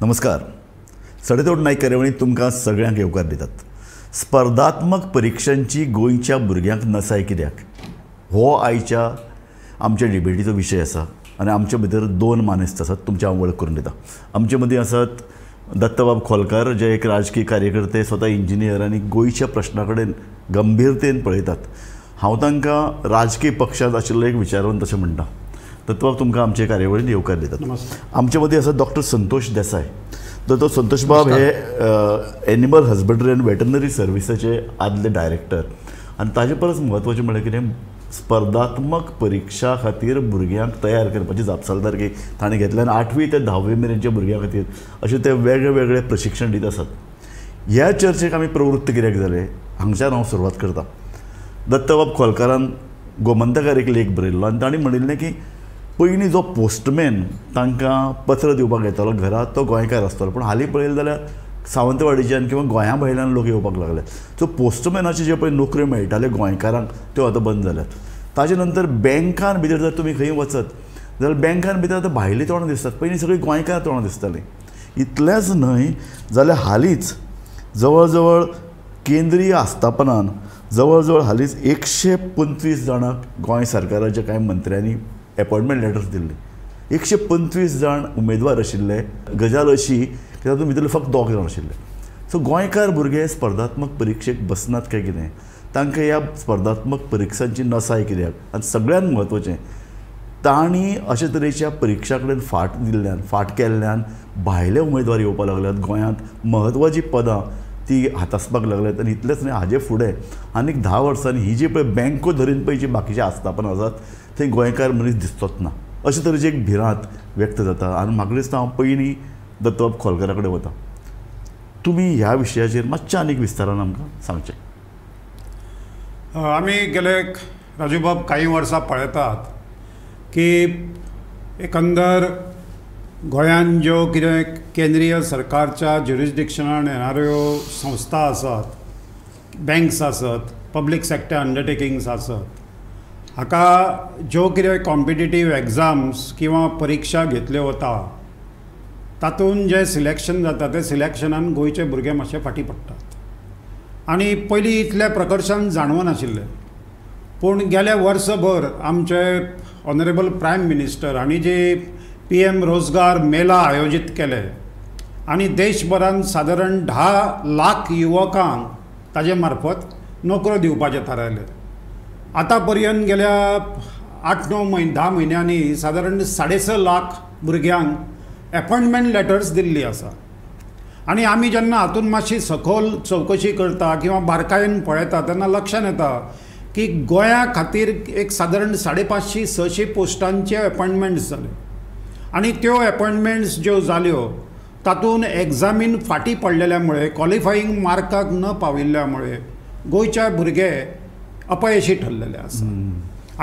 नमस्कार. सडेतोड नायक कार्यावळींत तुमकां सगळ्यांक येवकार दितात. स्पर्धात्मक परिक्षांची गोंयच्या भुरग्यांक नसाय कित्याक हो आयच्या आमच्या डिबेटीचो विशय आसा आनी आमचे भितर दोन मानेस्त आसात, तुमची हांव वळख करून दिता. आमचे मदीं आसात दत्तबाब खोलकार, जे एक राजकीय कार्यकर्ते, स्वता इंजिनियर आनी गोंयच्या प्रश्ना कडेन गंभीरतेन पळयतात. हांव तांकां राजकीय पक्षांत आशिल्लो एक विचारवंत अशें म्हणटा. दत्तबाब, तुमकां आमचे कार्यावळींत येवकार दितात. आमचे मदीं आसा डॉक्टर संतोष देसाय. डॉक्टर संतोषबाब हे एनिमल हजबंडरी आनी वेटरनरी सर्विसाचे आदले डायरेक्टर आनी ताजे परस म्हत्वाचें म्हळ्यार कितें, स्पर्धात्मक परिक्षा खातीर भुरग्यांक तयार करपाची जापसालदारकी ताणें घेतल्या आनी 8वी ते 10वी मेरेनच्या भुरग्यां खातीर अशें ते वेगळे वेगळे प्रशिक्षण दीत आसात. ह्या चर्चेक आमी प्रवृत्त कित्याक जाले हांगच्यान हांव सुरवात करता. दत्तबाब खोलकारान गोमंतकार एक लेख बरयल्लो आनी ताणें म्हणिल्लें की पयलीं जो पोस्टमॅन तांकां पत्र दिवपाक येतालो घरा तो गोंयकार आसतालो, पूण हालीं पळयलें जाल्यार सावंतवाडीच्यान किंवा गोंया भायल्यान लोक येवपाक लागले. सो पोस्टमॅनाची जे पळय नोकऱ्यो मेळटाल्यो गोंयकारांक त्यो आतां बंद जाल्यात. ताजे नंतर बँकान भितर जर तुमी खंय वचत जाल्यार बँकान भितर आतां भायलीं तोंडां दिसतात, पयलीं सगळीं गोंयकार तोंडां दिसतालीं. इतलेंच न्हय जाल्यार हालींच जवळ जवळ केंद्रीय आस्थापनान जवळ जवळ हालींच 125 जाणांक गोंय सरकाराच्या कांय मंत्र्यांनी एपॉयंटमेंट लेटर्स दिल्ले. 125 जाण उमेदवार आशिल्ले. गजाल अशी की तातूंत भितर फक्त 2 जाण आशिल्ले. सो गोंयकार भुरगे स्पर्धात्मक परिक्षेक बसनात काय कितें, तांकां ह्या स्पर्धात्मक परिक्षांची नसाय कित्याक, आनी सगळ्यांत म्हत्वाचें तांणी अशे तरेच्या परिक्षा कडेन फाट दिल्ल्यान, फाट केल्ल्यान भायले उमेदवार येवपाक लागल्यात, गोंयांत म्हत्वाचीं पदां ती हातासपाक लागल्यात. आनी इतलेंच न्हय, हाजे फुडें आनीक 10 वर्सांनी ही जी पळय बँको धरून पळय जी बाकीची आस्थापनां आसात थंय गोंयकार मनीस दिसचोच ना अशे तरेची एक भिरांत व्यक्त जाता. आनी म्हाका दिसता हांव पयलीं दत्तबाब खोलकारा कडेन वता. तुमी ह्या विशयाचेर मातशें आनीक विस्तारान आमकां सांगचें. आमी गेले राजूबाब कांय वर्सां पळयतात की एकंदर गोंयांत ज्यो कितें केंद्रीय सरकारच्या ज्युरिस्डिक्शनान येणाऱ्यो संस्था आसात, बँक्स आसत, पब्लीक सेक्टर अंडरटेकिंग्स आसत, हाका ज्यो कितें कॉम्पिटिटीव एग्जाम्स किंवा परिक्षा घेतल्यो वता तातूंत जें सिलेक्शन जाता तें सिलेक्शनान गोंयचे भुरगे मातशे फाटीं पडटात. आनी पयलीं इतलें प्रकर्शान जाणवनाशिल्लें, पूण गेल्या वर्सभर आमचे ऑनरेबल प्रायम मिनिस्टर हांणी जे PM रोजगार मेला आयोजीत केले आनी देशभरांत सादारण 10 लाख युवकांक ताजे मार्फत नोकऱ्यो दिवपाचें थारायलें. आतां पर्यंत गेल्या 8, 9 म्हयने 10 म्हयन्यांनी सादारण 6.5 लाख भुरग्यांक एपॉयंटमेंट लेटर्स दिल्ली आसा. आनी आमी जेन्ना हातूंत मातशी सखोल चवकशी करता किंवा बारकायेन पळयता तेन्ना लक्षांत येता की गोंया खातीर एक सादारण 550 600 पोस्टांचे एपॉयंटमेंट्स जाले आनी त्यो एपॉयंटमेंट्स ज्यो जाल्यो तातूंत एग्जामीन फाटीं पडलेल्या मुळे, क्वॉलिफाईंग मार्काक न पाविल्ल्या मुळे गोंयचे भुरगे अपयशी ठरलेले आसा.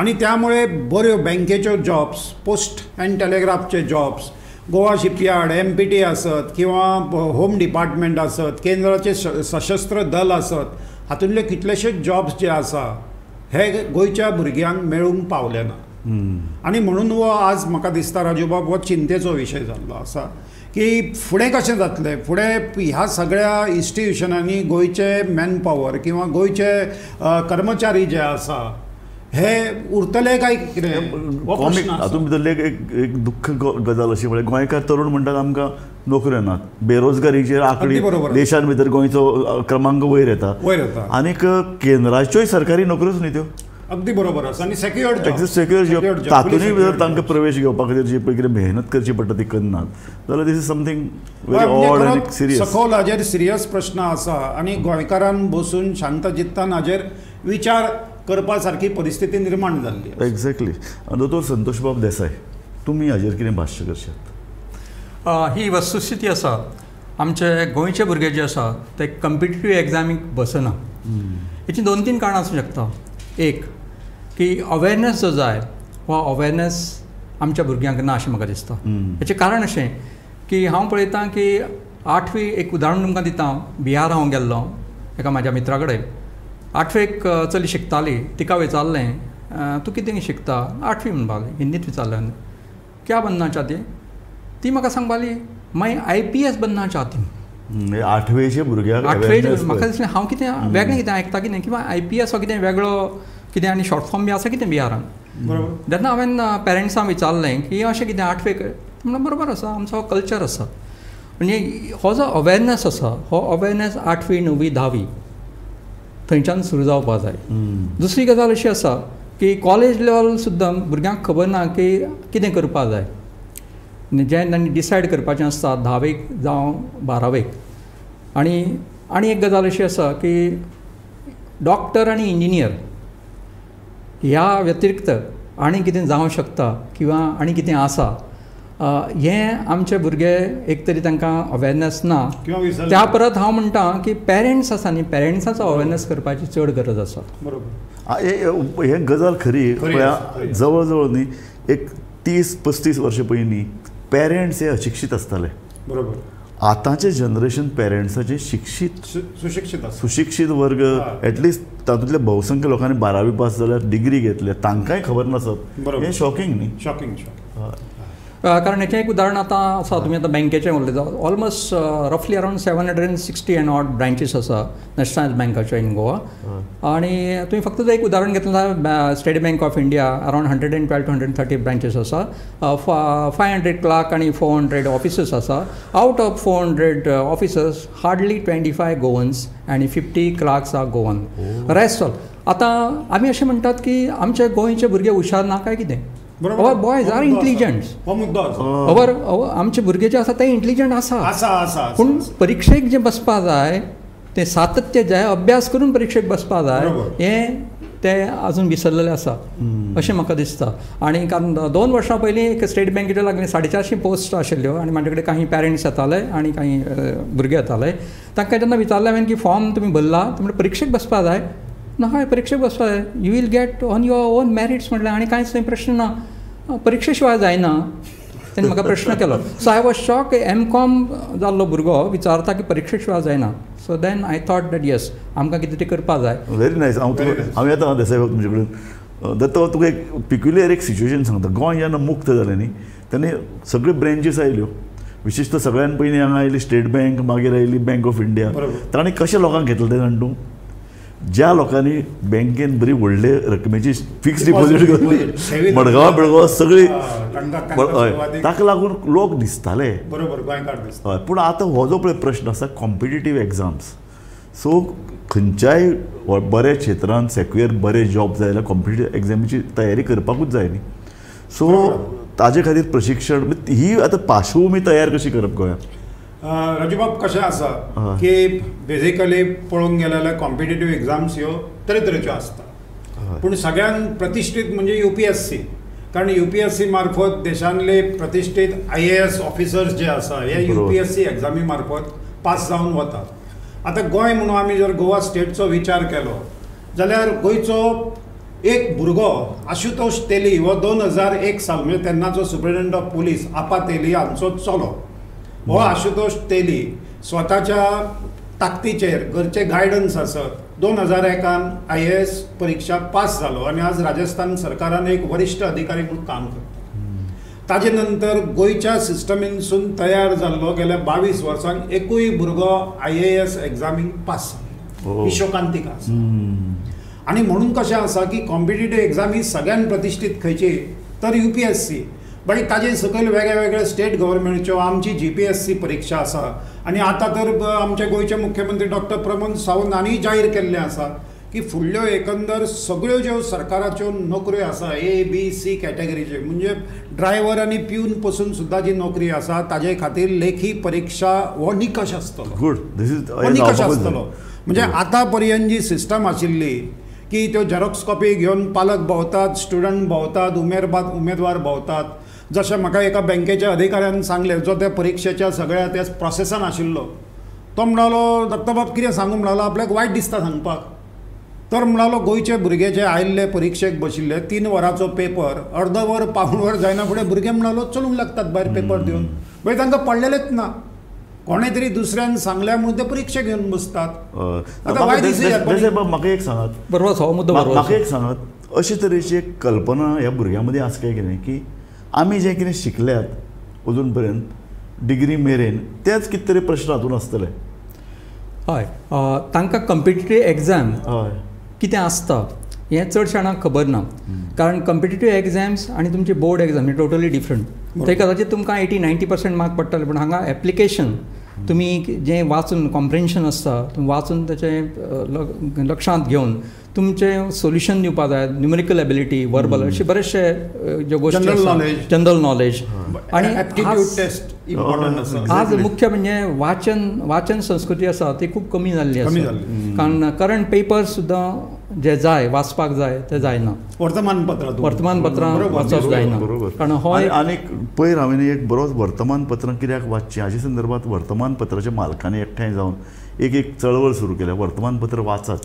आनी त्यामुळे बऱ्यो बँकेच्यो जॉब्स, पोस्ट अँड टेलेग्राफचे जॉब्स, गोवा शिपयार्ड, MPT आसत किंवा होम डिपार्टमेंट आसत, केंद्राचे सशस्त्र दल आसत, हातूंतले कितलेशेच जॉब्स जे आसा हे गोंयच्या भुरग्यांक मेळूंक पावले ना. आनी म्हणून हो आज म्हाका दिसता राजूबाब हो चिंतेचो विशय जाल्लो आसा की फुडें कशें जातलें. फुडें ह्या सगळ्या इन्स्टिट्युशनांनी गोंयचे मॅन पॉवर किंवा गोंयचे कर्मचारी जे आसा हे उरतले काय कितें. हातूंत भितरली एक दुख्ख गजाल अशी म्हळ्यार गोंयकार तरुण म्हणटात आमकां नोकऱ्यो नात, बेरोजगारीचेर आंकडी देशान भितर गोंयचो क्रमांक वयर येता, वयर येता आनीक केंद्राच्योय सरकारी नोकऱ्योच न्ही त्यो. अगदी बरोबर आसा. आनी सेक्युअर्ड सेक्युअर जॉब तातूंतय भितर तांकां प्रवेश घेवपा खातीर जी पळय कितें मेहनत करची पडटा ती करनात जाल्यार this is something very odd आनी सिरियस. सखोल हाजेर सिरियस प्रश्न आसा आनी गोंयकारान बसून शांत चित्तान हाजेर विचार करपा सारकी परिस्थिती निर्माण जाल्ली. एक्झॅक्टली. दोतोर संतोषबाब देसाय, तुमी हाजेर कितें भाश्य करशात? ही वस्तुस्थिती आसा. आमचे गोंयचे भुरगे जे आसा ते कॉम्पिटिटीव एग्जामीक बसना. हेची 2-3 कारणां आसूं शकता. एक की अवेरनेस जो जाय हो अवेरनेस आमच्या भुरग्यांक ना अशें म्हाका दिसता. हेचें कारण अशें की हांव पळयतां की 8वी, एक उदाहरण तुमकां दिता हांव, बिहार हांव गेल्लो एका म्हाज्या मित्रा कडेन. 8वेक चली शिकताली, तिका विचारलें तूं कितें शिकता? 8वी म्हणपाक लागली, हिंदीत विचारलें, क्या बनना चाहती? ती म्हाका सांगपाली मैं IPS बनना चाहती हूँ. आठवेचे भुरग्याक आठवेचे म्हाका दिसलें हांव कितें वेगळें कितें आयकता कितें किंवा IPS हो कितें वेगळो कितें आनी शॉर्ट फॉर्म बी आसा कितें बिहारान. जेन्ना हांवें पेरंट्सांक विचारलें की अशें कितें आठवेक, म्हणल्यार बरोबर आसा, आमचो कल्चर आसा. म्हणजे हो जो अवेरनेस आसा हो अवेरनेस 8वी 9वी 10वी थंयच्यान सुरू जावपा जाय. दुसरी गजाल अशी आसा की कॉलेज लेवल सुद्दां भुरग्यांक खबर ना की कितें करपा जाय. जें तांणी डिसायड करपाचें आसता 10वेक जावं 12वेक. आनी आनी एक गजाल अशी आसा की डॉक्टर आनी इंजिनियर ह्या व्यतिरिक्त आनी कितें जावं शकता किंवा आनी कितें आसा हें आमचे भुरगे एक तरी तांकां अवेरनेस ना. त्या परत हांव म्हणटा की पेरंट्स आसा न्ही, पेरंट्साचो अवेरनेस करपाची चड गरज आसा. बरोबर, हे गजाल खरी. जवळ जवळ न्ही एक 30-35 वर्सां पयलीं पेरंट्स हे अशिक्षीत आसताले. बरोबर, आतांचे जनरेशन पेरंट्साचे शिक्षीत सुशिक्षीत वर्ग, एटलिस्ट तातूंतले बहुसंख्य लोकांनी 12वी पास जाल्यार डिग्री घेतल्या, तांकांय खबर नासप हें शॉकिंग न्ही. शॉकिंग. कारण हेचें एक उदाहरण आतां आसा, तुमी आतां बँकेचें उलयता, ऑलमोस्ट रफली अरावंड 760 एंड ऑड ब्रांचीस आसा नॅशनलायज बँकाच्यो इन गोवा. आनी तुमी फक्त जर एक उदाहरण घेतलें State Bank of India around 112 to 130 branches आसा, 500 क्लार्क आनी 400 ऑफिसर्स आसा. Out of 400 officers hardly 25 Goans आनी 50 Clarks are Goan, rest all. आतां आमी अशें म्हणटात की आमचे गोंयचे भुरगे हुशार ना काय कितें? Our boys are intelligent. Our आमचे भुरगे जे आसा ते इंटेलिजंट आसा, पूण परिक्षेक जे बसपा जाय ते सातत्य जाय, अभ्यास करून परिक्षेक बसपा जाय, हें ते अजून विसरलेले आसा अशें म्हाका दिसता. आनी कारण 2 वर्सां पयलीं एक स्टेट बँकेच्यो लागले 450 पोस्ट आशिल्ल्यो आनी म्हाजे कडेन काही पेरंट्स येताले आनी काही भुरगे येताले. तांकां जेन्ना विचारलें हांवें की फॉर्म तुमी भरला, तुमी परिक्षेक बसपा जाय ना? हय, परिक्षेक बसपा जाय. You will get on your own merits म्हटलें आनी कांयच थंय प्रश्न ना, परिक्षे शिवाय जायना. तेणें म्हाका प्रश्न केलो. So I was shock. MCom जाल्लो भुरगो विचारता की परिक्षे शिवाय जायना. So then I thought that yes, आमकां कितें तरी करपा जाय. Very nice. हांव हांव येता देसाय बाब तुमचे कडेन. दत्ता, तुका एक पिक्युलियर एक सिच्युएशन सांगता. गोंय जेन्ना मुक्त जालें न्ही तेन्ना सगळ्यो ब्रँचीस आयल्यो, विशेशतः सगळ्यान पयलीं हांगा आयली स्टेट बँक, मागीर आयली बँक ऑफ इंडिया. ताणें कशें लोकांक घेतलें तें जाणा तूं? ज्या लोकांनी बँकेन बरी व्हडले रकमेची फिक्स डिपॉझीट केली, मडगांव बिडगांव सगळी, ताका लागून लोक दिसताले. बरोबर, गोंयकार दिसता. हय, पूण आतां हो जो पळय प्रश्न आसा कॉम्पिटिटीव एग्जाम्स, सो खंयच्याय बऱ्या क्षेत्रान सेक्युअर बरे जॉब जाय जाल्यार कॉम्पिटिटीव एग्जामीची तयारी करपाकूच जाय न्ही. सो ताजे खातीर प्रशिक्षण ही आतां पार्श्वभूमी तयार कशी करप गोंयांत? राजूबाब, कशें आसा की बेजिकली पळोवंक गेलें जाल्यार कॉम्पिटेटीव एग्जाम्स ह्यो तरेतरेच्यो आसता, पूण सगळ्यान प्रतिश्ठीत म्हणजे UPSC. कारण UPSC मार्फत देशांतले प्रतिश्ठीत IAS officers जे आसा हे UPSC एग्जामी मार्फत पास जावन वतात. आतां गोंय म्हणून आमी जर गोवा स्टेटचो विचार केलो जाल्यार गोंयचो एक भुरगो आशुतोष तेली हो 2001 साल म्हणजे तेन्नाचो सुप्रिटेंडंट ऑफ पुलीस आपा तेली हांचो चलो, हो आशुतोष तेली स्वताच्या ताकदीचेर घरचे गायडन्स आसत 2001 IAS परिक्षा पास जालो आनी आज राजस्थान सरकारान एक वरिश्ठ अधिकारी म्हणून काम करता. ताजे नंतर गोंयच्या सिस्टमीनसून तयार जाल्लो गेल्या 22 वर्सांक एकूय भुरगो IAS एग्जामीक पास जालो, ही शोकांतिका आसा. आनी म्हणून कशें आसा की कॉम्पिटेटीव एग्जाम ही सगळ्यान प्रतिश्ठीत खंयची तर UPSC. बाकी ताजे सकयल वेगळे वेगळे स्टेट गव्हर्मेंटच्यो आमची GPSC परिक्षा आसा. आनी आतां तर आमचे गोंयचे मुख्यमंत्री डॉक्टर प्रमोद सावंत हांणी जाहीर केल्लें आसा की फुडल्यो एकंदर सगळ्यो ज्यो सरकाराच्यो नोकऱ्यो आसा A B C कॅटेगरीच्यो, म्हणजे ड्रायव्हर आनी प्यून पसून सुद्दां जी नोकरी आसा ताजे खातीर लेखी परिक्षा हो निकश आसतलो. गुड, this is हो निकश आसतलो. म्हणजे आतां पर्यंत जी सिस्टम आशिल्ली की त्यो झेरॉक्स कॉपी घेवन पालक भोंवतात, स्टुडंट भोंवतात, उमेदवार भोंवतात. जशें म्हाका एका बँकेच्या अधिकाऱ्यान सांगलें जो त्या परिक्षेच्या सगळ्या त्या प्रोसेसान आशिल्लो, तो म्हणालो दत्ताबाब कितें सांगू म्हणालो, आपल्याक वायट दिसता सांगपाक. तर म्हणालो गोंयचे भुरगे जे आयिल्ले परिक्षेक बशिल्ले 3 वरांचो पेपर अर्द वर पावूण वर जायना फुडें भुरगे म्हणालो चलूंक लागतात भायर पेपर दिवन, मागीर तांकां पडलेलेच ना, कोणें तरी दुसऱ्यान सांगल्या म्हणून ते परिक्षा घेवन बसतात. म्हाका एक सांगात, बरोबर मुद्दो, म्हाका एक सांगात, अशे तरेची एक कल्पना ह्या भुरग्यां मदीं आसा काय कितें की आमी जें कितें शिकल्यात अजून पर्यंत डिग्री मेरेन तेच कितें तरी प्रश्न हातून आसतले. हय, तांकां कॉम्पिटिटीव एग्जाम कितें आसता हें चडशा जाणांक खबर ना, कारण कॉम्पिटिटीव एग्जाम्स आनी तुमची बोर्ड एग्जाम हे टोटली डिफरंट. थंय कदाचित तुमकां 80-90% मार्क पडटले, पूण हांगा एप्लिकेशन तुमी जें वाचून कॉम्प्रेन्शन आसता, तुमी वाचून ताचें लक्षांत घेवन तुमचें सोल्युशन दिवपा जाय, न्युमेरिकल एबिलिटी, वर्बल, अशे बरेचशे ज्यो गोश्टी आसा, जनरल नॉलेज आनी एप्टिट्यूड टेस्ट इम्पॉर्टंट आसा. आज मुख्य म्हणजे वाचन, वाचन संस्कृती आसा ती खूब कमी जाल्ली आसा, कारण करंट पेपर्स सुद्दां जे जाय वाचपाक जाय ते जायना, वर्तमानपत्रां वाचप जायना. कारण हो आनीक पयर हांवें एक बरोच वर्तमानपत्रां कित्याक वाचचीं हाचे संदर्भात वर्तमानपत्राच्या मालकांनी एकठांय जावन एक एक चळवळ सुरू केल्या, वर्तमानपत्र वाचात.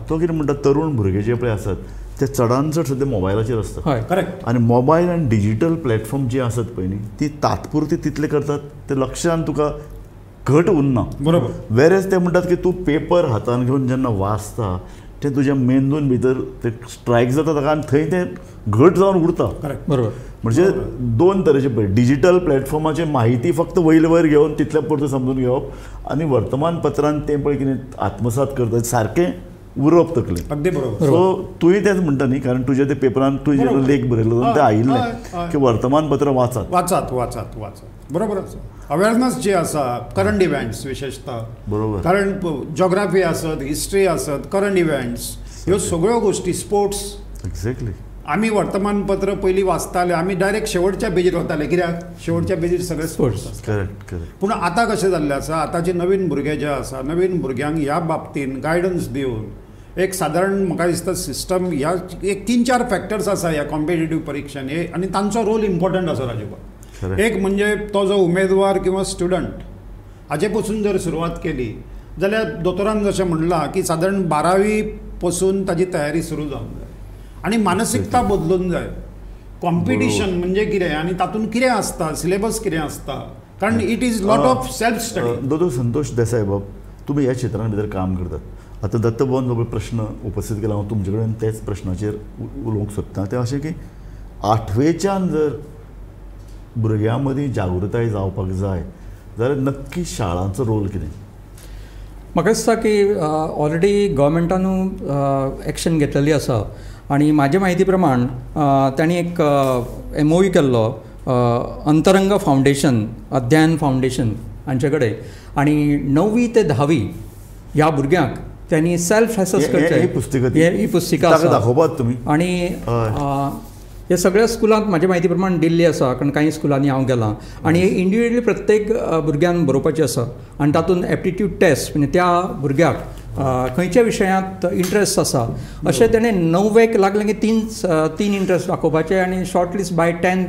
तो कितें म्हणटा, तरुण भुरगे जे पळय आसात ते चडान चड सद्या मोबायलाचेर आसतात. करेक्ट. आनी मोबायल आनी डिजीटल प्लॅटफॉर्म जी आसत पळय न्ही ती तात्पुरती तितले करतात, ते लक्षान तुका घट उरना. बरोबर. वेरेज ते म्हणटात की तूं पेपर हातान घेवन जेन्ना वाचता तें तुज्या मेंदून भितर ते स्ट्रायक जाता ताका आनी थंय तें घट जावन उरता. करेक्ट. बरोबर. म्हणजे दोन तरेचे पळय, डिजीटल प्लॅटफॉर्माची माहिती फक्त वयले वयर घेवन तितले पुरतें समजून घेवप आनी वर्तमानपत्रान तें पळय कितें आत्मसात करता सारकें उरप तकलें. अगदी बरोबर. सो तुवें तेंच म्हणटा न्ही, कारण तुज्या ते पेपरान तुवें लेख बरयलो तें आयिल्लें की वर्तमानपत्र वाचात वाचात वाचात वाचात. बरोबर आसा. अवेरनस जी आसा करंट इव्हेंट्स विशेषतः, बरोबर, कारण जॉग्राफी आसत, हिस्ट्री आसत, करंट इव्हेंट्स ह्यो सगळ्यो गोश्टी, स्पोर्ट्स. एक्झॅक्टली. आमी वर्तमानपत्र पयलीं वाचताले, आमी डायरेक्ट शेवटच्या पेजीर वताले, कित्याक शेवटच्या पेजीर सगळे स्पोर्ट्स आसता. Correct correct. पूण आतां कशें जाल्लें आसा, आतांचे नवीन भुरगे जे आसा, नवीन भुरग्यांक ह्या बाबतीन गायडन्स दिवन एक सादारण म्हाका दिसता सिस्टम ह्या एक 3-4 फॅक्टर्स आसा ह्या कॉम्पिटेटीव परिक्षांनी आनी तांचो रोल इम्पॉर्टंट आसा राजूबा. एक म्हणजे तो जो उमेदवार किंवा स्टुडंट हाजे पसून जर सुरवात केली जाल्यार दोतोरान जशें म्हणलां की सादारण 12वी पसून ताजी तयारी सुरू जावंक जाय आनी मानसिकता बदलून जाय. कॉम्पिटिशन म्हणजे कितें आनी तातूंत कितें आसता, सिलेबस कितें आसता, कारण it is lot of self study. दोतोर संतोष देसाय बाब, तुमी ह्या क्षेत्रां भितर काम करतात. आतां दत्तभवन जो प्रश्न उपस्थित केला हांव तुमचे कडेन तेच प्रश्नाचेर उलोवंक सोदता, तें अशें की 8वेच्यान जर भुरग्यां मदीं जागृताय जावपाक जाय जाल्यार नक्की शाळांचो रोल कितें? म्हाका दिसता की ऑलरेडी गव्हर्मेंटानू एक्शन घेतलेली आसा आनी म्हाजे म्हायती प्रमाण तांणी एक MOU केल्लो अंतरंग फावंडेशन, अध्ययन फावंडेशन हांचे कडेन, आनी 9वी ते 10वी ह्या भुरग्यांक त्यांनी सेल्फ एसेस करचें ही पुस्तिका दाखोवपात तुमी. आनी हे सगळ्या स्कुलांत म्हाजे म्हायती प्रमाण दिल्ली आसा, कारण कांय स्कुलांनी हांव गेलां आनी इंडिविज्युअली प्रत्येक भुरग्यान बरोवपाचें आसा आनी तातूंत एप्टिट्यूड टेस्ट म्हणजे त्या भुरग्याक खंयच्या विशयांत इंट्रस्ट आसा अशें तेणें 9वेक लागलें की 3 इंट्रस्ट दाखोवपाचे आनी शॉर्ट लिस्ट बाय 10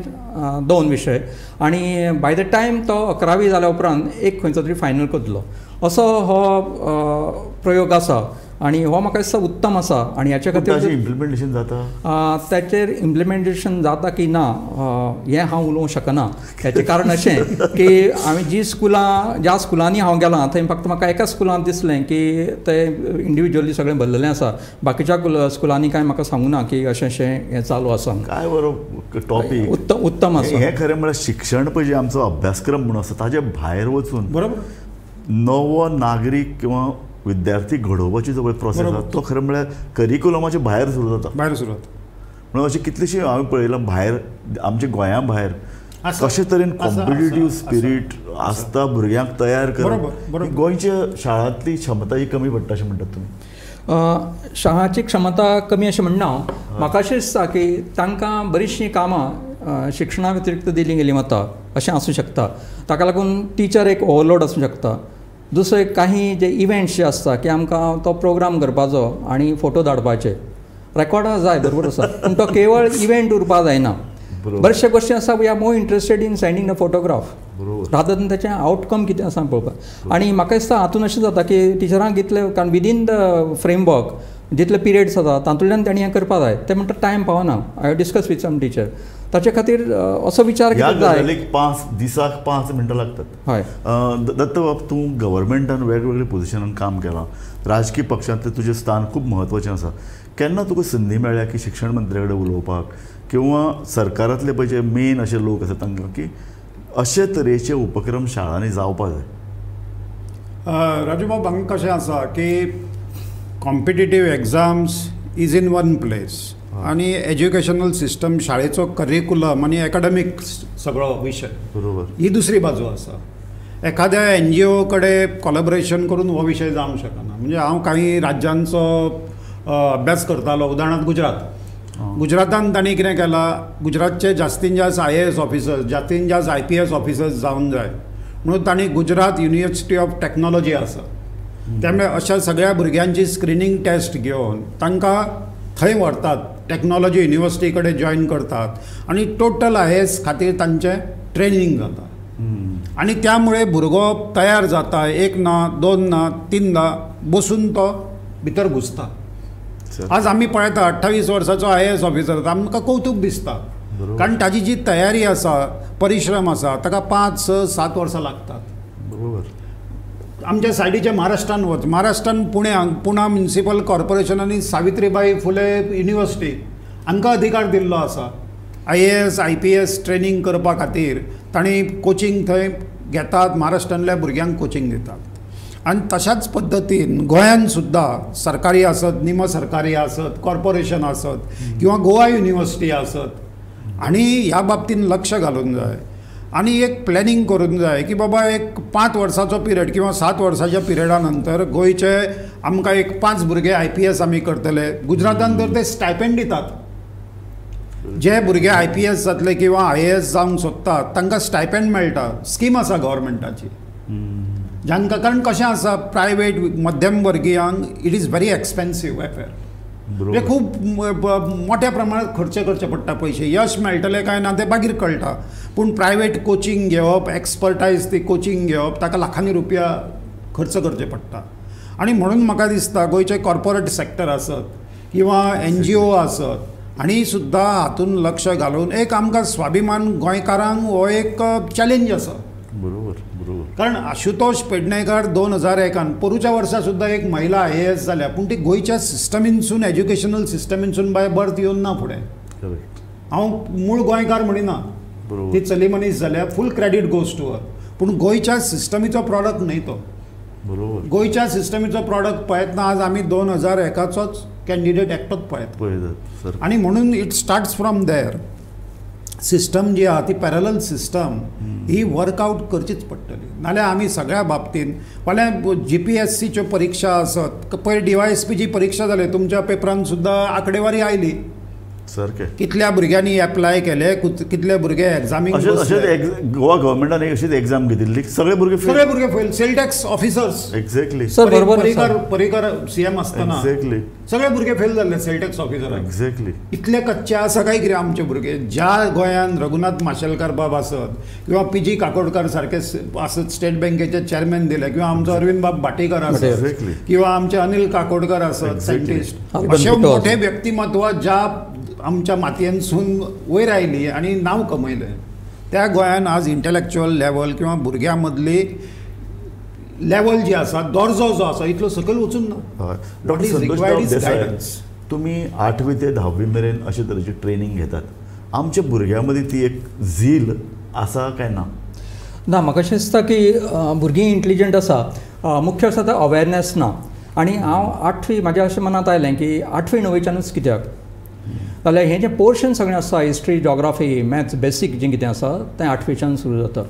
2 विशय, आनी बाय the time तो 11वी जाल्या उपरांत एक खंयचो तरी फायनल करतलो, असो हो प्रयोग आसा आनी हो म्हाका दिसता उत्तम आसा. आनी हाचे खातीर इम्प्लिमेंटेशन जाता, ताचेर इम्प्लिमेंटेशन जाता की ना हें हांव उलोवंक शकना. हाचें कारण अशें की हांवें जी स्कुलां ज्या स्कुलांनी हांव गेलां थंय फक्त म्हाका एका स्कुलांत दिसलें की ते इंडिविज्युअली सगळें भरलेलें आसा, बाकीच्या स्कुलांनी कांय म्हाका सांगूं ना की अशें अशें हें चालू आसा. काय बरो टॉपीक, उत्तम उत्तम आसा. हें खरें म्हळ्यार शिक्षण पळय जें आमचो अभ्यासक्रम म्हणून आसा ताजे भायर वचून बरोबर नवो नागरीक किंवा विद्यार्थी घडोवपाची जो प्रोसेस आसा तो खरें म्हळ्यार करिकुलमाचे भायर सुरू जाता, भायर सुरू जाता. म्हणून अशी कितलीशी हांवें पळयलां भायर आमच्या गोंया भायर कशे तरेन कॉम्पिटेटीव स्पिरीट आसता भुरग्यांक तयार करप. गोंयच्या शाळांतली क्षमता ही कमी पडटा अशें म्हणटात तुमी? शाळाची क्षमता कमी अशें म्हणना हांव, म्हाका अशें दिसता की तांकां बरीचशीं कामां शिक्षणा व्यतिरिक्त दिली गेली वता अशें आसूं शकता, ताका लागून टिचर एक ओवरलोड आसूं शकता. दुसरें काही जे इव्हेंट्स जे आसता की आमकां तो प्रोग्राम करपाचो आनी फोटो धाडपाचे, रेकॉर्डां जाय बरोबर आसा, पूण तो केवळ इव्हेंट उरपा जायना. बरेचशे गोश्टी आसा we are more interested in sending the photograph rather than ताचें आवटकम कितें आसा पळोवपाक. आनी म्हाका दिसता हातून अशें जाता की टिचरांक इतलें, कारण विदीन the framework जितले पिरियड्स जाता तातूंतल्यान तांणी हें करपाक जाय, ते म्हणटा टायम पावना. I discuss with some teacher, ताचे खातीर असो विचार केला. 5 दिसाक 5 मिनटां लागतात. हय दत्तबाब, तूं गव्हर्मेंटान वेगवेगळे पोजिशनान काम केलां, राजकीय पक्षांतलें तुजें स्थान खूब म्हत्वाचें आसा. केन्ना तुका संदी मेळ्ळ्या की शिक्षण मंत्र्या कडेन उलोवपाक किंवा सरकारांतले पळय जे मेन अशे लोक आसा तांकां की अशे तरेचे उपक्रम शाळांनी जावपाक जाय. राजूबाब, हांगा कशें आसा की competitive exams is in one place आनी एज्युकेशनल सिस्टम, शाळेचो करिकुलम आनी एकाडेमीक सगळो विशय, बरोबर, ही दुसरी बाजू आसा. एखाद्या एनजीओ कडेन कोलॅबोरेशन करून हो विशय जावंक शकना. म्हणजे हांव काही राज्यांचो अभ्यास करतालो, उदाहरणार्थ गुजरात. गुजरातान तांणी कितें केलां, गुजरातचे जास्तीन जास्त IAS officers, जास्तीन जास्त IPS officers जावंक जाय म्हणून तांणी गुजरात युनिवर्सिटी ऑफ टॅक्नॉलॉजी आसा, त्यामुळे अशा सगळ्या भुरग्यांची स्क्रिनींग टेस्ट घेवन तांकां थंय व्हरतात, टॅक्नॉलॉजी युनिवर्सिटी कडेन जॉयन करतात आनी टोटल IAS खातीर तांचें ट्रेनींग जाता आनी त्यामुळे भुरगो तयार जाता. एक ना, दोन ना, तीनदा बसून तो भितर घुसता. आज आमी पळयता 28 वर्साचो IAS officer, आमकां कौतूक दिसता, कारण ताजी जी तयारी आसा, परिश्रम आसा, ताका 5, 6, 7 वर्सां लागतात. बरोबर. आमच्या सायडीच्या महाराष्ट्रान वच, महाराष्ट्रान पुण्याक पुणा म्युनिसिपल कॉर्पोरेशन आनी सावित्रीबाई फुले युनिवर्सिटी हांकां अधिकार दिल्लो आसा IAS IPS training करपा खातीर. तांणी कोचिंग थंय घेतात, महाराष्ट्रांतल्या भुरग्यांक कोचिंग दितात. आनी तशाच पद्दतीन गोंयान सुद्दां सरकारी आसत, निम सरकारी आसत, कॉर्पोरेशन आसत किंवा गोवा युनिवर्सिटी आसत, आनी ह्या बाबतीन लक्ष घालूंक जाय आनी एक प्लॅनिंग करूंक जाय की बाबा एक 5 वर्साचो पिरियड किंवा 7 वर्साच्या पिरियडा नंतर गोंयचे आमकां एक 5 भुरगे IPS आमी करतले. गुजरातान तर ते स्टायपेंड दितात, जे भुरगे IPS जातले किंवा IAS जावंक सोदतात तांकां स्टायपेंड मेळटा. स्कीम आसा गव्हर्मेंटाची जांकां, कारण कशें आसा प्रायवेट मध्यम वर्गियांक it is very expensive affair, म्हणजे खूब मोठ्या प्रमाणात खर्च करचे पडटा पयशे. यश मेळटलें काय ना तें मागीर कळटा, पूण प्रायवेट कोचिंग घेवप, एक्सपर्टायज ती कोचिंग घेवप, ताका लाखांनी रुपया खर्च करचे पडटा. आनी म्हणून म्हाका दिसता गोंयचे कॉर्पोरेट सेक्टर आसत किंवा NGO आसत आनी सुद्दां हातून लक्ष घालून एक आमकां स्वाभिमान गोंयकारांक हो एक चॅलेंज आसा. बरोबर बरोबर. कारण आशुतोष पेडणेकर 2001 पोरूच्या वर्सा सुद्दां एक महिला IAS जाल्या, पूण ती गोंयच्या सिस्टमीनसून, एज्युकेशनल सिस्टमीनसून बाय बर्थ येवन ना फुडें. हांव मूळ गोंयकार म्हणिना, ती चली मनीस जाल्या, full credit goes to her, पूण गोंयच्या सिस्टमीचो प्रॉडक्ट न्हय तो. बरोबर. गोंयच्या सिस्टमीचो प्रॉडक्ट पळयतना आज आमी 2001चोच कॅन्डिडेट एकटोच पळयतात आनी म्हणून it starts from there. System जी आहा ती पॅरलल सिस्टम ही वर्कआवट करचीच पडटली, नाल्यार आमी सगळ्या बाबतीन फाल्यां GPSCच्यो परिक्षा आसत, पयर DYSPची परिक्षा जाली, तुमच्या पेपरान सुद्दां आंकडेवारी आयली सारकें, कितल्या भुरग्यांनी एप्लाय केले, कितले भुरगे एग्जामीक. गोवा गव्हर्मेंटान एक अशीच एग्जाम घेतिल्ली, सगळे भुरगे fail, sale tax officers. Exactly sir, बरोबर. पर्रीकर CM आसतना एक्झॅक्टली सगळे भुरगे फेल जाल्ले सेल टॅक्स ऑफिसर. एक्झॅक्टली. इतले कच्चे आसा काय कितें आमचे भुरगे. ज्या गोंयान रघुनाथ माशेलकार बाब आसत किंवा PG Kakodkar सारके आसत, स्टेट बँकेचे चेअरमॅन दिले, किंवा आमचो अरविंद बाब भाटीकर आसत किंवा आमचे अनिल काकोडकर आसत सायंटिस्ट, अशे मोठे व्यक्तिमत्व ज्या आमच्या मातयेनसून वयर आयली आनी नांव कमयलें, त्या गोंयान आज इंटलेक्च्युअल लेवल किंवा भुरग्यां मदली लेवल जी आसा, दर्जो जो आसा इतलो सकयल वचून ना. डॉक्टर संतोष देसाय, तुमी 8वी ते 10वी मेरेन अशे तरेची ट्रेनींग घेतात, आमच्या भुरग्यां मदीं ती एक झील आसा काय ना? ना, म्हाका अशें दिसता की भुरगीं इंटेलिजंट आसा, मुख्य आसा तो अवेरनेस ना. आनी हांव 8वी, म्हाज्या अशें मनांत आयलें की 8वी 9वीच्यानूच कित्याक जाल्यार हें जें पोर्शन सगळें आसा, हिस्ट्री, जॉग्राफी, मॅथ्स, बेसीक जें कितें आसा तें 8वीच्यान सुरू जाता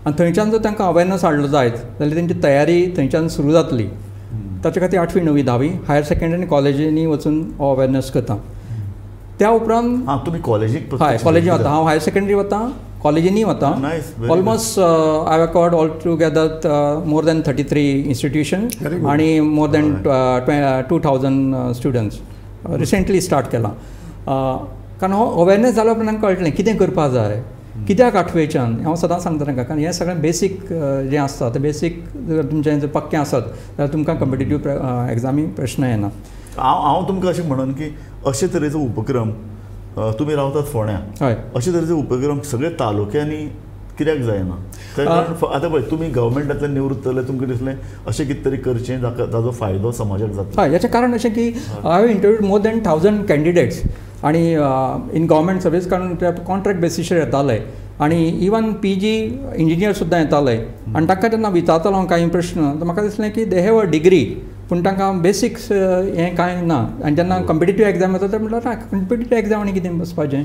आनी थंयच्यान जर तांकां अवेरनेस हाडलो जायत जाल्यार तेंची तयारी थंयच्यान सुरू जातली. ताचे खातीर 8वी 9वी 10वी हायर सेकेंडरी कॉलेजींनी वचून हो अवेरनेस करता. त्या उपरांत तुमी कॉलेजीक? हय, कॉलेजीन वता हांव, हायर सेकेंडरी वता, कॉलेजींनी वता. Almost I have covered all together more than 33 institution आनी more than 2000 students recently start केलां. कारण हो अवेरनेस जाल्या उपरांत तांकां कळटलें कितें करपाक जाय, कित्याक 8वेच्यान. हांव सदांच सांगता तांकां, कारण हें सगळें बेसीक जें आसता तें बेसीक जर तुमचें जर पक्कें आसत जाल्यार तुमकां कॉम्पिटेटीव एग्जामी प्रश्न येना. हांव तुमकां अशें म्हणून की अशे तरेचो उपक्रम, तुमी रावतात फोंड्या, हय, अशे तरेचो उपक्रम सगळे तालुक्यांनी कित्याक जायना? कारण आतां पळय तुमी गव्हर्मेंटांतल्यान निवृत्त जाले, तुमकां दिसलें अशें कितें तरी करचें ताजो फायदो समाजाक जाता. हय, हाचें कारण अशें की I have interviewed more than 1000 candidates आनी इन गव्हर्मेंट सर्वीस, कारण ते कॉन्ट्रॅक्ट बेसीसचेर येताले आनी इवन पी जी इंजिनियर सुद्दां येताले आनी तांकां जेन्ना विचारतालो हांव कांय प्रश्न तर म्हाका दिसलें की they have a degree पूण तांकां बेसिक्स हें कांय ना. आनी जेन्ना कॉम्पिटिटीव एग्जाम येता ते म्हणल्यार ना कॉम्पिटिटीव एग्जाम आनी कितें बसपाचें.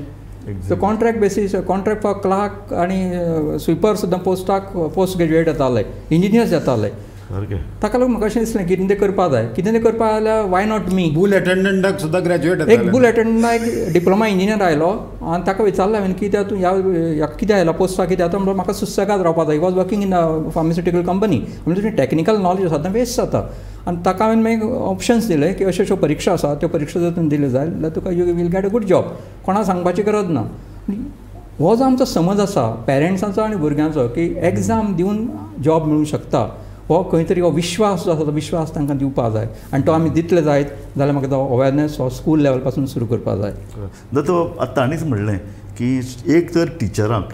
So contract basis contract for clerk आनी स्विपर सुद्दां पोस्टाक पोस्ट ग्रेज्युएट येताले, इंजिनियर्स येताले. ताका लागून म्हाका अशें दिसलें कितें तें करपाक जाय, कितें तें करपाक जाल्यार why not me. बूल अटेंडंटाक सुद्दां ग्रॅज्युएट, एक बूल अटेंडंटाक एक डिप्लोमा इंजिनियर आयलो आनी ताका विचारलें हांवें कित्याक तूं ह्या कित्याक आयला पोस्टाक कित्याक, तो म्हणलो म्हाका सुसेगाद रावपाक जाय. He was working in a pharmaceutical company, म्हणजे तुजें टॅक्निकल नॉलेज आसा तें वेस्ट जाता. आनी ताका हांवें मागीर ऑप्शन्स दिले की अश्यो अश्यो परिक्षा आसा, त्यो परिक्षा जर तुवें दिल्यो जाय जाल्यार तुका you will get a good job, कोणाक सांगपाची गरज ना. हो जो आमचो समज आसा पेरंट्सांचो आनी भुरग्यांचो की एग्जाम दिवन जॉब मेळूंक शकता, हो खंय तरी हो विश्वास जो आसा तो विश्वास तांकां दिवपाक जाय आनी तो आमी दितले जायत जाल्यार म्हाका तो अवेरनेस हो स्कूल लेवल पासून सुरू करपाक जाय. दत्त आतां ताणीच म्हणलें की एक तर टिचरांक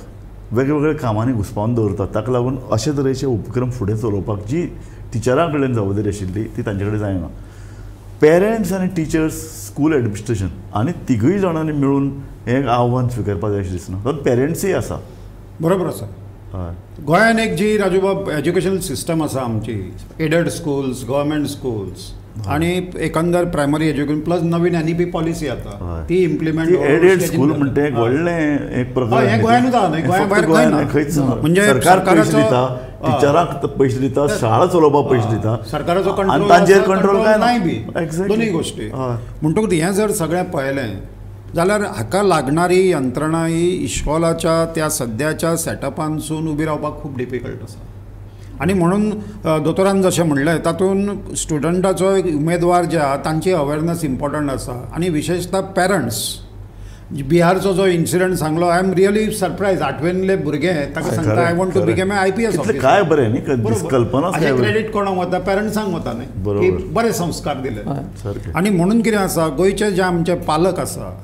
वेगवेगळ्या कामांनी घुसपावन दवरतात, ताका लागून अशे तरेचे उपक्रम फुडें चलोवपाक जी टिचरां कडेन जबाबदारी आशिल्ली ती तांचे कडेन जायना. पेरंट्स आनी टिचर्स, स्कूल एडमिनिस्ट्रेशन आनी तिगूय जाणांनी मेळून हें आव्हान स्विकारपाक जाय अशें दिसना, कारण पेरंट्सूय आसा. बरोबर आसा. गोंयान एक जी राजूबाब एज्युकेशन सिस्टम आसा आमची, एडड स्कूल्स, गव्हर्मेंट स्कूल्स आनी एकंदर प्रायमरी एज्युकेशन प्लस नवीन एन ई पी पॉलिसी आता ती इम्प्लिमेंट. एडेड स्कूल म्हणटा एक व्हडलें एक प्रकार, हें गोंयानूच आसा न्हय, गोंया भायर खंय ना, खंयच ना. म्हणजे सरकार पयशे दिता, टिचरांक पयशे दिता, शाळा चलोवपाक पयशे दिता, सरकाराचो कंट्रोल तांचेर कंट्रोल काय नाय बी दोनूय गोश्टी. म्हणटकूच हें जर सगळें पळयलें जाल्यार हाका लागणारी यंत्रणा ही इश्कोलाच्या त्या सद्याच्या सेटअपानसून उबी रावपाक खूब डिफिकल्ट आसा. आनी म्हणून दोतोरान जशें म्हणलें तातूंत स्टुडंटाचो एक उमेदवार जे आहा तांची अवेरनेस इम्पॉर्टंट आसा आनी विशेशतः पेरंट्स. बिहारचो जो इन्सिडंट सांगलो, I am really surprise. आठवेनले भुरगे ताका सांगता I want to become a IPS officer. काय बरें न्ही, कल्पना. क्रेडीट कोणाक वता, पेरंट्सांक वता न्ही, की बरे संस्कार दिले. आनी म्हणून कितें आसा, गोंयचे जे आमचे पालक आसा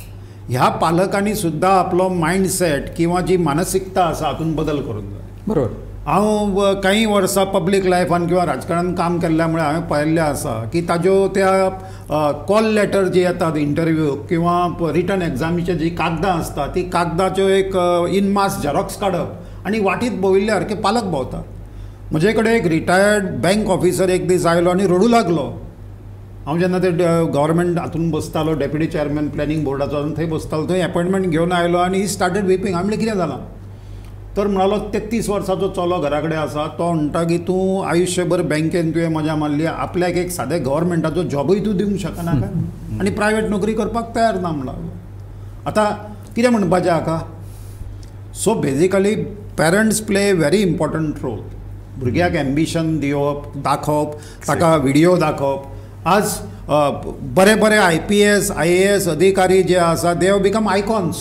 ह्या पालकांनी सुद्दां आपलो मायंडसेट किंवा जी मानसिकता आसा हातूंत बदल करूंक जाय. बरोबर. हांव कांय वर्सां पब्लीक लायफान किंवा राजकारणान काम केल्ल्या मुळे हांवें पळयल्लें आसा की ताज्यो त्या कॉल लेटर जी येतात इंटरव्यू किंवा रिटर्न एग्जामीचे जी कागदां आसता ती कागदाच्यो एक इन मास झेरॉक्स काडप आनी वाटीत भोंविल्ले सारके पालक भोंवतात. म्हजे कडेन एक रिटायर्ड बँक ऑफिसर एक दीस आयलो आनी रडूं लागलो. हांव जेन्ना ते गव्हर्मेंट हातून बसतालो, डेप्युटी चेअरमॅन प्लॅनिंग बोर्डाचो थंय बसतालो, थंय एपॉयंटमेंट घेवन आयलो आनी ही स्टार्टेड विपिंग. हांवें म्हणलें कितें जालां, तर म्हणालो 33 वर्साचो चलो घरा कडेन आसा, तो म्हणटा की तूं आयुश्यभर बँकेन तुवें मजा मारली, आपल्याक एक सादें गव्हर्मेंटाचो जॉबूय तूं दिवंक शकना काय, आनी प्रायवेट नोकरी करपाक तयार ना म्हणला. आतां कितें म्हणपाचें हाका? So basically parents play very important role. भुरग्याक एम्बिशन दिवप, दाखोवप, ताका व्हिडियो दाखोवप. आज बरे बरे IPS IAS अधिकारी जे आसा they have become icons,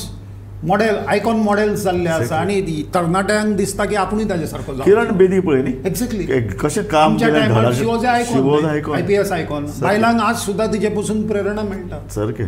model, icon models जाल्ले आसा आनी तरणाट्यांक दिसता की आपुणूय ताजे सारको जावं. किरण बेदी पळय न्ही, एक्झॅक्टली कशें काम केलें, she was icon, IPS icon. बायलांक आज सुद्दां तिचे पसून प्रेरणा मेळटा सारकें.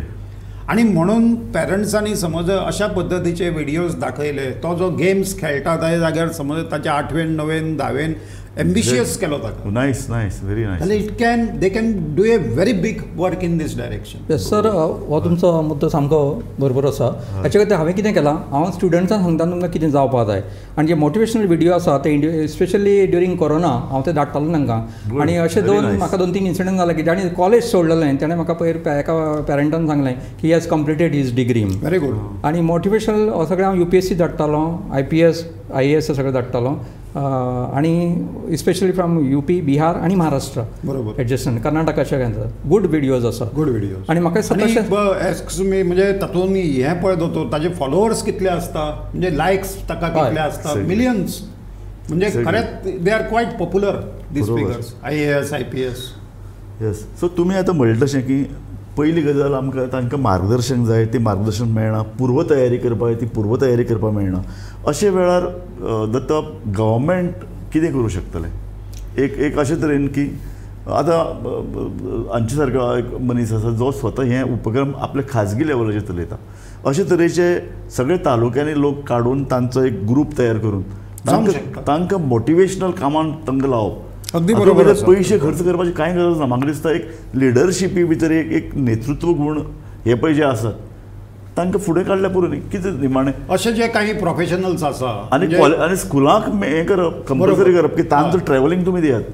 आनी म्हणून पेरंट्सांनी समज अशा पद्दतीचे व्हिडियोज दाखयले, तो जो गेम्स खेळटा त्या जाग्यार समज ताच्या 8वेन 9वेन 10वेन एम्बिशियस केलो ताका. Nice, nice, very nice. It can, they can do a very big work in this direction. Yes sir, हो तुमचो मुद्दो सामको बरोबर आसा. हाचे खातीर हांवें कितें केलां, हांव स्टुडंट्सांक सांगता तुमकां कितें जावपाक जाय आनी जे मोटिवेशनल व्हिडियो आसा ते स्पेशली ड्युरींग कोरोना हांव ते धाडटालो तांकां. आनी अशे म्हाका 2-3 इन्सिडंट जाले की जाणें कॉलेज सोडलेलें तेणें म्हाका पयर एका पेरंटान सांगलें की he has completed his degree. Very good. आनी मोटिवेशनल हो सगळें हांव UPSC धाडटालो, IPS IAS सगळें धाडटालो आनी स्पेशली फ्रॉम UP, Bihar आनी महाराष्ट्र, बरोबर, एडजस्टंट कर्नाटकाच्या गुड व्हिडियोज आसा, गुड व्हिडियोज. आनी म्हाका एक्सक्यूज मी, म्हणजे तातूंत हें पळयत दोतोर, ताजे फॉलोवर्स कितले आसता, म्हणजे लायक्स ताका कितले आसता, मिलियन्स. म्हणजे खरेंच they are quite popular these figures, IAS IPS. Yes. So तुमी आतां म्हणलें तशें की पयली गजाल आमकां तांकां मार्गदर्शन जाय, तें मार्गदर्शन मेळना, पूर्वतयारी करपाक जाय, ती पूर्वतयारी करपाक मेळना. अशे वेळार दत्ता गव्हर्मेंट कितें करूं शकतलें? एक एक अशे तरेन की आतां हांचे सारको एक मनीस आसा जो स्वता हे उपक्रम आपल्या खाजगी लेवलाचेर चलयता, अशे तरेचे सगळे तालुक्यांनी लोक काडून तांचो एक ग्रूप तयार करून तांकां मोटिवेशनल कामान तांकां लावप. अगदी बरोबर. पयशे खर्च करपाची कांय गरज ना. म्हाका दिसता एक लिडरशिपी भितर एक एक नेतृत्व गूण हे पळय जे आसात तांकां फुडें काडल्यार पुरो न्ही, कितें निमाणें अशे जे काही प्रोफेशनल्स आसा आनी आनी स्कुलाक हें करप, कंपल्सरी करप की तांचो ट्रॅव्हलिंग तुमी दियात,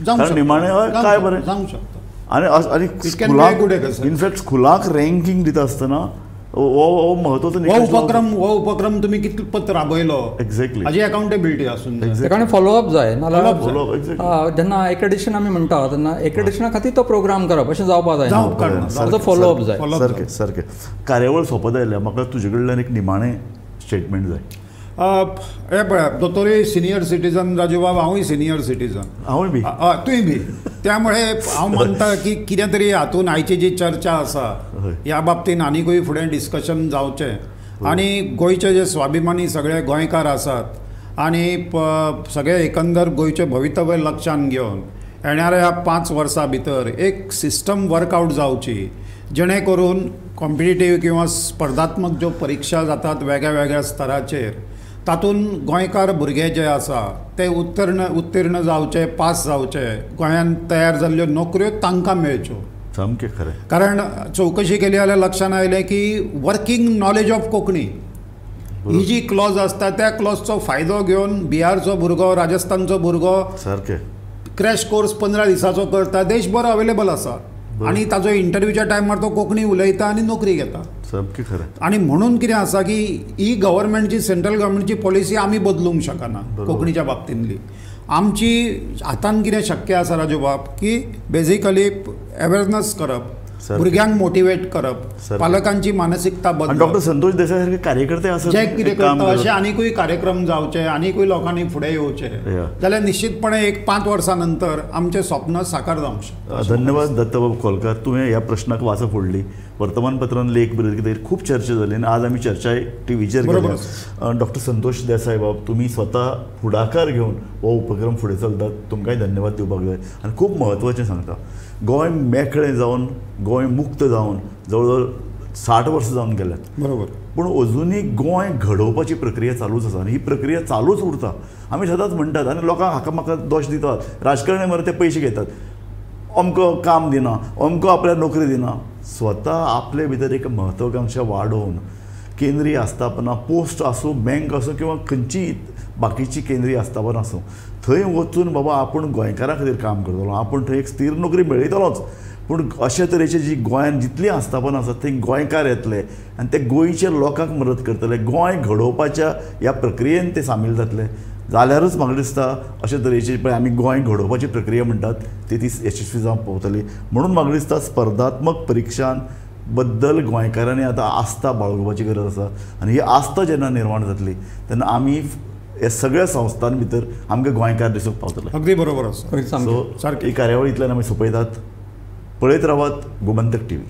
कारण निमाणें काय बरें जावंक शकता. आनी आनी स्कुलाक इनफॅक्ट स्कुलाक रँकींग दिता आसतना हो म्हत्वाचो उपक्रम, हो उपक्रम तुमी कितपत राबयलो एक्झॅक्टली हाजी अकाउंटेबिलिटी आसून जाय, कारण फॉलोअप जाय. नाल्यार जेन्ना एक्रेडिशन आमी म्हणटा तेन्ना एक्रेडिशना खातीर तो प्रोग्राम करप अशें जावपा जाय, ताचो फॉलोअप जाय. सारकें सारकें. कार्यावळ सोंपत आयल्या, म्हाका तुजे कडल्यान एक निमाणें स्टेटमेंट जाय. हे पळय, दोतोरूय सिनियर सिटीजन राजूबाब, हांवूय सिनियर सिटीजन, हांवूय बी, तूंय बी, त्यामुळे हांव मानता की कितें तरी हातून आयची जी चर्चा आसा ह्या बाबतीन आनिकूय फुडें डिस्कशन जावचें आनी गोंयचे जे स्वाभिमानी सगळे गोंयकार आसात आनी सगळे एकंदर गोंयचें भवितव्य लक्षान घेवन येणाऱ्या 5 वर्सां भितर एक सिस्टम वर्कआवट जावची जेणे करून कॉम्पिटिटीव किंवा स्पर्धात्मक ज्यो परिक्षा जातात वेगळ्या वेगळ्या स्तराचेर तातूंत गोंयकार भुरगे जे आसा ते उत्तीर्ण जावचे, पास जावचे, गोंयांत तयार जाल्ल्यो नोकऱ्यो तांकां मेळच्यो. सामकें खरें. कारण चवकशी केली जाल्यार लक्षांत आयलें की वर्किंग नॉलेज ऑफ कोंकणी ही जी क्लॉज आसता त्या क्लॉजचो फायदो घेवन बिहारचो भुरगो, राजस्थानचो भुरगो सारकें क्रॅश कोर्स 15 दिसाचो करता, देशभर अवेलेबल आसा आनी ताजो इंटरव्यूच्या टायमार तो कोंकणी उलयता आनी नोकरी घेता. सामकें खरें. आनी म्हणून कितें आसा की ही गव्हर्मेंटची, सेंट्रल गव्हर्मेंटची पॉलिसी आमी बदलूंक शकना कोंकणीच्या बाबतींतली. आमची हातान कितें शक्य आसा राजूबाब की बेजिकली अवेरनस करप, भुरग्यांक मोटिवेट करप, पालकांची मानसिकता बदलप. डॉक्टर संतोष देसाय सारखे कार्यकर्ते आसात जे कितें करता अशे आनिकूय कार्यक्रम जावचे, आनिकूय लोकांनी फुडें येवचे जाल्यार निश्चितपणे एक 5 वर्सां नंतर आमचें स्वप्न साकार जावंक शकता. धन्यवाद दत्तबाब खोलकार, तुवें ह्या प्रश्नाक वाचा फोडली. वर्तमानपत्रान लेख बरयले कितें खूब चर्चा जाली आनी आज आमी चर्चा टीव्हीचेर केल्या. डॉक्टर संतोष देसाय बाब, तुमी स्वता फुडाकार घेवन हो उपक्रम फुडें चलतात, तुमकांय धन्यवाद दिवपाक जाय. आनी खूब म्हत्वाचें सांगता, गोंय मेकळें जावन, गोंय मुक्त जावन जवळ जवळ 60 वर्सां जावन गेल्यात, बरोबर, पूण अजुनूय गोंय घडोवपाची प्रक्रिया चालूच आसा आनी ही प्रक्रिया चालूच उरता. आमी सदांच म्हणटात आनी लोकांक हाका म्हाका दोश दितात, राजकारणी मरे ते पयशे घेतात, अमको काम दिना, अमको आपल्याक नोकरी दिना. स्वता आपले भितर एक महत्वाकांक्षा वाडोवन केंद्रीय आस्थापनां, पोस्ट आसूं, बँक आसूं किंवा खंयचीय बाकीची केंद्रीय आस्थापनां आसूं, थंय वचून बाबा आपूण गोंयकारां खातीर काम करतलो, आपूण थंय एक स्थीर नोकरी मेळयतलोच, पूण अशे तरेची जी गोंयांत जितलीं आस्थापनां आसात थंय गोंयकार येतले आनी ते गोंयच्या लोकांक मदत करतले, गोंय घडोवपाच्या ह्या प्रक्रियेन ते सामील जातले जाल्यारूच म्हाका दिसता अशे तरेची पळय आमी गोंय घडोवपाची प्रक्रिया म्हणटात ती ती यशस्वी जावंक पावतली. म्हणून म्हाका दिसता स्पर्धात्मक परिक्षां बद्दल गोंयकारांनी आतां आस्था बाळगुपाची गरज आसा आनी ही आस्था जेन्ना निर्माण जातली तेन्ना आमी ह्या सगळ्या संस्थां भितर आमकां गोंयकार दिसूंक पावतले. अगदी बरोबर आसा. सो ही कार्यावळ इतल्यान आमी सोंपयतात. पळयत रावात गोमंतक टीव्ही.